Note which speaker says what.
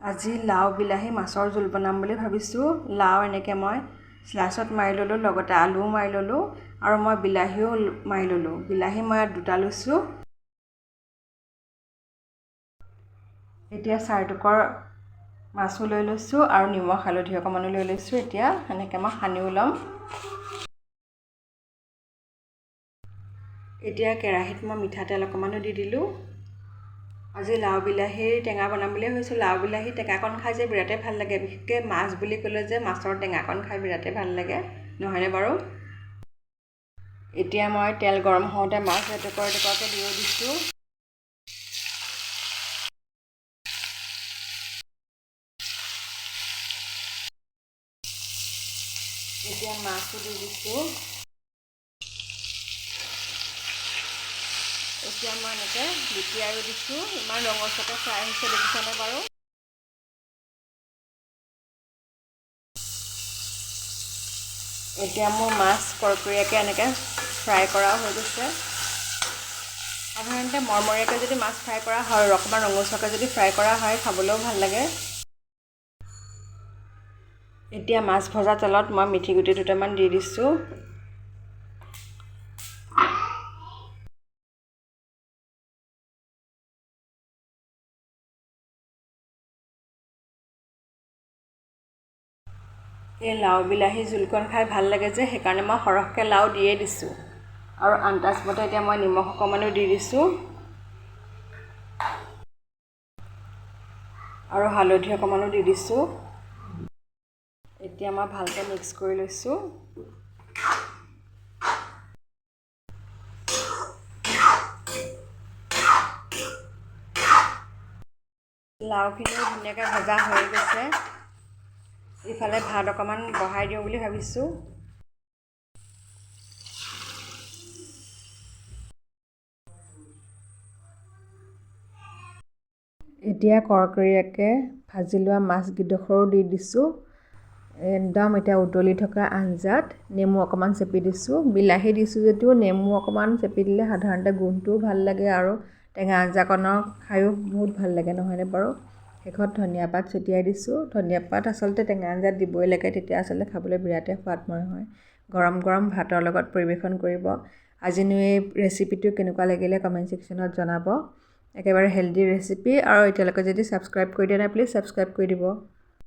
Speaker 1: আজি লাও বিলাহী মাছৰ জোল বনাম বুলি ভাবিছোঁ। লাও এনেকৈ মই শ্লাইচত মাৰি ল'লোঁ, লগতে আলুও মাৰি ল'লোঁ আৰু মই বিলাহীও মাৰি ল'লোঁ। বিলাহী মই ইয়াত দুটা লৈছোঁ। এতিয়া চাৰিটুকুৰ মাছো লৈ লৈছোঁ আৰু নিমখ হালধি অকণমানো লৈ লৈছোঁ। এতিয়া এনেকৈ মই সানিও ল'ম। এতিয়া কেৰাহীত মই মিঠাতেল অকণমানো দি দিলোঁ। আজি লাও বিলাহীৰ টেঙা বনাম বুলি ভাবিছোঁ। লাও বিলাহী টেঙাকণ খাই যে বিৰাটেই ভাল লাগে, বিশেষকৈ মাছ বুলি ক'লে যে মাছৰ টেঙাকণ খাই বিৰাটেই ভাল লাগে, নহয়নে বাৰু? এতিয়া মই তেল গৰম হওঁতে মাছ এটুকুৰা এটুকুৰাকৈ দিও দিছোঁ। এতিয়া মাছো দি দিছোঁ। এতিয়া মই এনেকৈ লুটিয়াইও দিছোঁ। ইমান ৰঙচুৱাকৈ ফ্ৰাই হৈছে, দেখিছেনে বাৰু? এতিয়া মোৰ মাছ কৰকৰীয়াকৈ এনেকৈ ফ্ৰাই কৰাও হৈ গৈছে। সাধাৰণতে মৰমৰীয়াকৈ যদি মাছ ফ্ৰাই কৰা হয়, অকণমান ৰঙচুৱাকৈ যদি ফ্ৰাই কৰা হয়, খাবলৈও ভাল লাগে। এতিয়া মাছ ভজা তেলত মই মিঠি গুটি দুটামান দি দিছোঁ। এই লাও বিলাহী জোলকণ খাই ভাল লাগে যে, সেইকাৰণে মই সৰহকৈ লাও দিয়ে দিছোঁ। আৰু আন্দাজমতে এতিয়া মই নিমখ অকণমানো দি দিছোঁ আৰু হালধি অকণমানো দি দিছোঁ। এতিয়া মই ভালকৈ মিক্স কৰি লৈছোঁ। লাওখিনিও ধুনীয়াকৈ ভজা হৈ গৈছে। ইফালে ভাত অকণমান বহাই দিওঁ বুলি ভাবিছোঁ। এতিয়া কৰকৰীয়াকৈ ভাজি লোৱা মাছকেইডোখৰো দি দিছোঁ। একদম এতিয়া উতলি থকা আঞ্জাত নেমু অকণমান চেপি দিছোঁ। বিলাহী দিছোঁ যদিও নেমু অকণমান চেপি দিলে সাধাৰণতে গোন্ধটোও ভাল লাগে আৰু টেঙা আঞ্জাকণৰ খায়ো বহুত ভাল লাগে, নহয়নে বাৰু? শেষত ধনিয়া পাত ছটিয়াই দিছোঁ। ধনিয়া পাত আচলতে টেঙা আঞ্জাত দিবই লাগে, তেতিয়া আচলতে খাবলৈ বিৰাটেই সোৱাদময় হয়। গৰম গৰম ভাতৰ লগত পৰিৱেশন কৰিব। আজিনো এই ৰেচিপিটো কেনেকুৱা লাগিলে কমেণ্ট ছেকশ্যনত জনাব। একেবাৰে হেল্ডি ৰেচিপি। আৰু এতিয়ালৈকে যদি ছাবস্ক্ৰাইব কৰি দিয়া নাই, প্লিজ ছাবস্ক্ৰাইব কৰি দিব।